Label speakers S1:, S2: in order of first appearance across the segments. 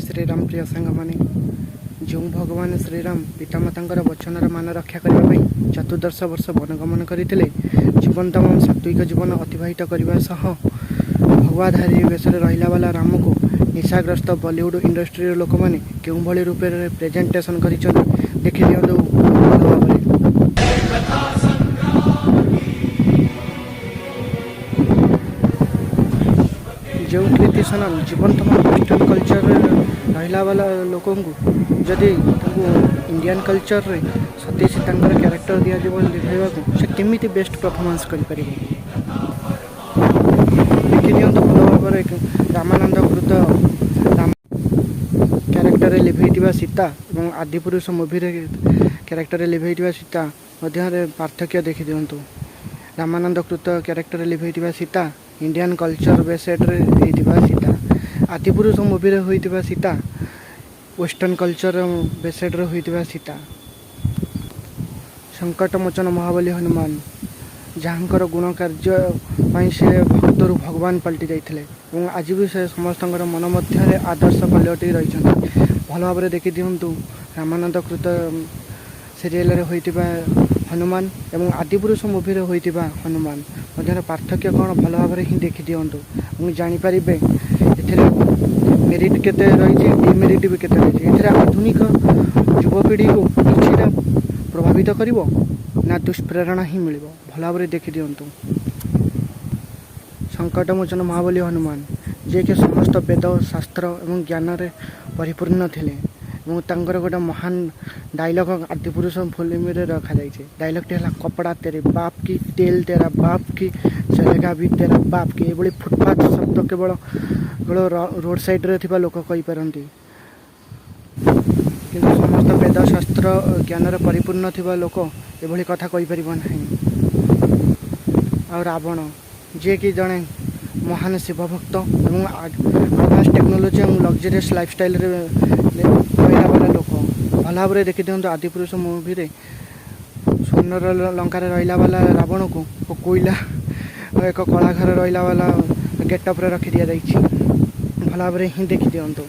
S1: ଶ୍ରୀରାମ। ପ୍ରିୟ ସାଙ୍ଗମାନେ, ଯେଉଁ ଭଗବାନ ଶ୍ରୀରାମ ପିତାମାତାଙ୍କର ବଚନର ମାନ ରକ୍ଷା କରିବା ପାଇଁ 14 ବର୍ଷ ବନଗମନ କରିଥିଲେ, ଜୀବନ ତମାମ ସାତ୍ତ୍ୱିକ ଜୀବନ ଅତିବାହିତ କରିବା ସହ ଭଗବାଧାରୀ ବେଶରେ ରହିଲା ବାଲା ରାମକୁ ନିଶାଗ୍ରସ୍ତ ବଲିଉଡ ଇଣ୍ଡଷ୍ଟ୍ରିର ଲୋକମାନେ କେଉଁଭଳି ରୂପରେ ପ୍ରେଜେଣ୍ଟେସନ୍ କରିଛନ୍ତି, ଦେଖିଦିଅନ୍ତୁ ଭଲ ଭାବରେ। ଯେଉଁ କୃତି ସନନ ଜୀବନ ତମାମ ୱେଷ୍ଟର୍ଣ୍ଣ କଲଚରରେ ରହିଲା ବାଲା ଲୋକଙ୍କୁ ଯଦି ତାଙ୍କୁ ଇଣ୍ଡିଆନ୍ କଲଚରରେ ସତୀ ସୀତାଙ୍କର କ୍ୟାରେକ୍ଟର ଦିଆଯିବ ଲିଭାଇବାକୁ, ସେ କେମିତି ବେଷ୍ଟ ପରଫର୍ମାନ୍ସ କରିପାରିବ? ଦେଖିଦିଅନ୍ତୁ ଭଲ ଭାବରେ, ରାମାନନ୍ଦ କୃତ ରାମ କ୍ୟାରେକ୍ଟରରେ ଲିଭେଇଥିବା ସୀତା ଏବଂ ଆଦିପୁରୁଷ ମୁଭିରେ କ୍ୟାରେକ୍ଟରରେ ଲିଭେଇଥିବା ସୀତା ମଧ୍ୟରେ ପାର୍ଥକ୍ୟ ଦେଖିଦିଅନ୍ତୁ। ରାମାନନ୍ଦ କୃତ କ୍ୟାରେକ୍ଟରରେ ଲିଭେଇଥିବା ସୀତା ଇଣ୍ଡିଆନ୍ କଲଚର ବେସେଡ଼ରେ ହେଇଥିବା ସୀତା, ଆଦିପୁରୁଷ ମୁଭିରେ ହୋଇଥିବା ସୀତା ୱେଷ୍ଟର୍ଣ୍ଣ କଲଚର ବେସେଡ଼ରେ ହୋଇଥିବା ସୀତା। ସଙ୍କଟମୋଚନ ମହାବଲୀ ହନୁମାନ, ଯାହାଙ୍କର ଗୁଣ କାର୍ଯ୍ୟ ପାଇଁ ସେ ଭକ୍ତରୁ ଭଗବାନ ପାଲଟି ଯାଇଥିଲେ ଏବଂ ଆଜି ବି ସେ ସମସ୍ତଙ୍କର ମନ ମଧ୍ୟରେ ଆଦର୍ଶ ପାଲଟି ରହିଛନ୍ତି। ଭଲ ଭାବରେ ଦେଖିଦିଅନ୍ତୁ, ରାମାନନ୍ଦ କୃତ ସିରିଏଲରେ ହୋଇଥିବା ହନୁମାନ ଏବଂ ଆଦିପୁରୁଷ ମୁଭିରେ ହୋଇଥିବା ହନୁମାନ ମଧ୍ୟରେ ପାର୍ଥକ୍ୟ କ'ଣ, ଭଲ ଭାବରେ ହିଁ ଦେଖିଦିଅନ୍ତୁ ଏବଂ ଜାଣିପାରିବେ ଏଥିରେ ମେରିଟ୍ କେତେ ରହିଛି, ଡିମେରିଟ୍ ବି କେତେ ରହିଛି। ଏଥିରେ ଆଧୁନିକ ଯୁବପିଢ଼ିକୁ କିଛିଟା ପ୍ରଭାବିତ କରିବ ନା ଦୁଷ୍ପ୍ରେରଣା ହିଁ ମିଳିବ, ଭଲ ଭାବରେ ଦେଖିଦିଅନ୍ତୁ। ସଙ୍କଟମୋଚନ ମହାବଲୀ ହନୁମାନ, ଯିଏକି ସମସ୍ତ ବେଦ, ଶାସ୍ତ୍ର ଏବଂ ଜ୍ଞାନରେ ପରିପୂର୍ଣ୍ଣ ଥିଲେ ଏବଂ ତାଙ୍କର ଗୋଟେ ମହାନ ଡାଇଲଗ ଆଦିପୁରୁଷ ଫିଲ୍ମରେ ରଖାଯାଇଛି। ଡାଇଲଗଟି ହେଲା, "कपड़ा तेरे बाप की, तेल तेरा बाप की, चलेगा भी तेरा बाप की।" ଏଭଳି ଫୁଟପାଥ ଶବ୍ଦ କେବଳ କେବଳ ରୋଡ଼ ସାଇଡ଼ରେ ଥିବା ଲୋକ କହିପାରନ୍ତି, କିନ୍ତୁ ସମସ୍ତ ବେଦ, ଶାସ୍ତ୍ର, ଜ୍ଞାନରେ ପରିପୂର୍ଣ୍ଣ ଥିବା ଲୋକ ଏଭଳି କଥା କହିପାରିବ ନାହିଁ। ଆଉ ରାବଣ, ଯିଏକି ଜଣେ ମହାନ ଶିବ ଭକ୍ତ ଏବଂ ଆଡ଼ଭାନ୍ସ ଟେକ୍ନୋଲୋଜି ଏବଂ ଲକ୍ଜରିୟସ୍ ଲାଇଫଷ୍ଟାଇଲରେ ରହିଲା ବାଲା ଲୋକ, ଭଲ ଭାବରେ ଦେଖିଦିଅନ୍ତୁ, ଆଦିପୁରୁଷ ମୁଭିରେ ସ୍ୱର୍ଣ୍ଣର ଲଙ୍କାରେ ରହିଲା ବାଲା ରାବଣକୁ କୋଇଲା ଏକ କଳା ଘରେ ରହିଲା ବାଲା ଗେଟଅପ୍ରେ ରଖି ଦିଆଯାଇଛି। ଭଲ ଭାବରେ ହିଁ ଦେଖିଦିଅନ୍ତୁ।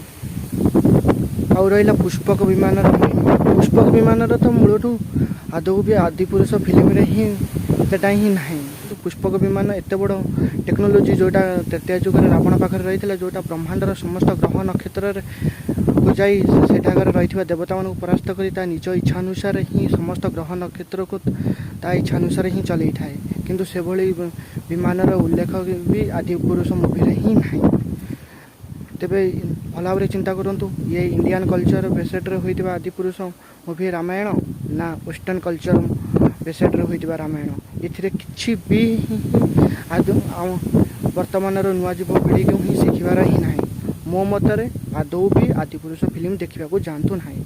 S1: ଆଉ ରହିଲା ପୁଷ୍ପକ ବିମାନର ମହିମା। ପୁଷ୍ପକ ବିମାନର ତ ମୂଳଠୁ ଆଦୌ ବି ଆଦିପୁରୁଷ ଫିଲ୍ମରେ ହିଁ ଏତେଟା ହିଁ ନାହିଁ। କିନ୍ତୁ ପୁଷ୍ପକ ବିମାନ ଏତେ ବଡ଼ ଟେକ୍ନୋଲୋଜି, ଯେଉଁଟା ତ୍ରେତୟା ଯୁଗରେ ରାବଣ ପାଖରେ ରହିଥିଲା, ଯେଉଁଟା ବ୍ରହ୍ମାଣ୍ଡର ସମସ୍ତ ଗ୍ରହ ନକ୍ଷତ୍ରରେ କୁ ଯାଇ ସେଠାକାରେ ରହିଥିବା ଦେବତାମାନଙ୍କୁ ପରାସ୍ତ କରି ତା ନିଜ ଇଚ୍ଛା ଅନୁସାରେ ହିଁ ସମସ୍ତ ଗ୍ରହ ନକ୍ଷତ୍ରକୁ ତା ଇଚ୍ଛା ଅନୁସାରେ ହିଁ ଚଲେଇଥାଏ। କିନ୍ତୁ ସେଭଳି ବିମାନର ଉଲ୍ଲେଖ ବି ଆଦିପୁରୁଷ ମୁଭିରେ ହିଁ ନାହିଁ। ତେବେ ଭଲ ଭାବରେ ଚିନ୍ତା କରନ୍ତୁ, ଇଏ ଇଣ୍ଡିଆନ୍ କଲଚର ବେସେଡ଼ରେ ହୋଇଥିବା ଆଦିପୁରୁଷ ମୁଭି ରାମାୟଣ ନା ୱେଷ୍ଟର୍ଣ୍ଣ କଲଚର ବେସେଡ଼ରେ ହୋଇଥିବା ରାମାୟଣ? ଏଥିରେ କିଛି ବି ଆଦୌ ଆମ ବର୍ତ୍ତମାନର ନୂଆ ଯୁବପିଢ଼ିକୁ ହିଁ ଶିଖିବାର ହିଁ ନାହିଁ। ମୋ ମତରେ ଆଦୌ ବି ଆଦିପୁରୁଷ ଫିଲ୍ମ ଦେଖିବାକୁ ଯାଆନ୍ତୁ ନାହିଁ।